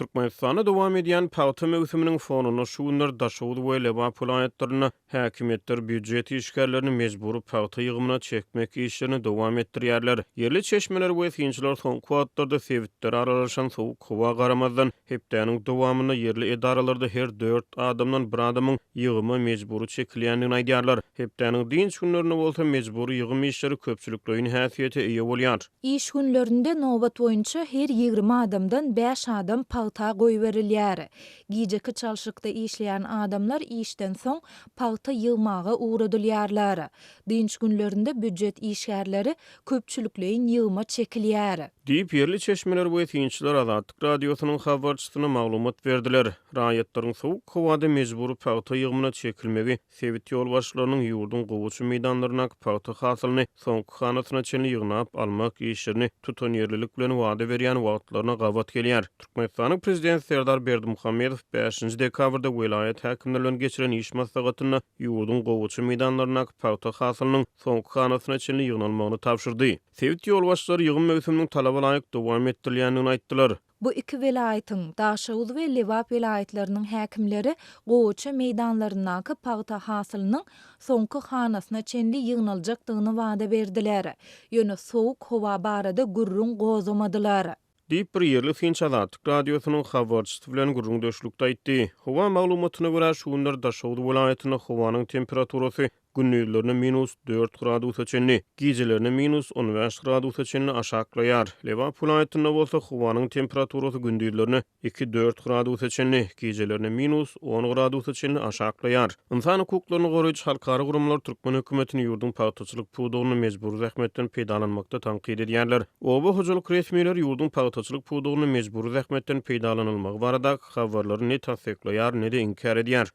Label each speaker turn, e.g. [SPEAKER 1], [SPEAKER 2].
[SPEAKER 1] Türkmenistanda dowam edýän pagta möwsüminiň fonunda şu günler Daşoguz we Lebap welaýatlarynda häkimiýetler býujet işgärlerini mejbury pagta ýygymyna çekmek işlerini dowam etdirýärler. Ýerli çeşmeler we synçylar soňky wagtlarda sebitlere aralaşan sowuk howa garamazdan, hepdäniň dowamynda ýerli edaralarda her dört adamdan bir adamyň ýygyma mejbury çekilýändigini aýdýarlar. Hepdäniň dynç günlerinde bolsa mejbury ýygym işleri köpçülikleýin häsiýete eýe bolýar.
[SPEAKER 2] Iş günlerinde nobat boýunça her 20 adamdan bäş adam pagta goýberilýär. Gijeki çalşykda işleýän adamlar işden soň pagta ýygmaga ugradylýarlar. Dynç günlerinde býujet işgärleri köpçülikleýin ýygyma çekilýär.
[SPEAKER 1] Diýip, ýerli çeşmeler we synçylar Azatlyk Radiosynyň habarçysyna maglumat berdiler. Raýatlaryň sowuk howada mejbury pagta ýygymyna çekilmegi sebit ýolbaşçylarynyň ýurduň gowaça meýdanlaryndaky pagta hasylyny soňky hanasyna çenli ýygnap almak işlerini tutanýerlilik bilen wada berýän wagtlaryna gabat gelýär. Türkmenistanyň Prezidenti Serdar Berdimuhamedow bäşinji dekabrda welaýat häkimleri bilen geçiren iş maslahatynda ýurduň gowaça meýdanlaryndaky pagta hasylynyň soňky hanasyna çenli ýygnalmagyny tabşyrdy. Sebit ýolbaşçylary ýygym möwsüminiň talaba laýyk dowam etdirilýändigini aýtdylar.
[SPEAKER 2] Bu iki welaýatyň, Daşoguz we Lebap welaýatlarynyň häkimleri gowaça meýdanlaryndaky pagta hasylynyň soňky hanasyna çenli ýygnaljakdygyny wada berdiler. Ýöne sowuk howa barada gürrüň gozgamadylar.
[SPEAKER 1] Diýip, bir ýerli synçy Azatlyk Radiosynyň habarçysy bilen gürrüňdeşlikde aýtdy. Howa maglumatyna görä, şu günler Daşoguz welaýatynda howanyň temperaturasy gündizlerine minus dört gradusa çenli, gijelerine minus 15 gradusa çenli aşaklaýar. Lebap welaýatynda bolsa howanyň temperaturasy gündizlerine iki-dört gradusa çenli, gijelerine minus on gradusa çenli aşaklaýar. Ynsan hukuklaryny goraýjy halkara guramalar türkmen hökümetini ýurduň pagtaçylyk pudagynda mejbury zähmetden peýdalanmakda tankyt edýärler. Oba hojalyk resmileri ýurduň pagtaçylyk pudagynda mejbury zähmetden peýdalanylmagy baradaky habarlary ne tassyklaýar, ne-de inkär edýär.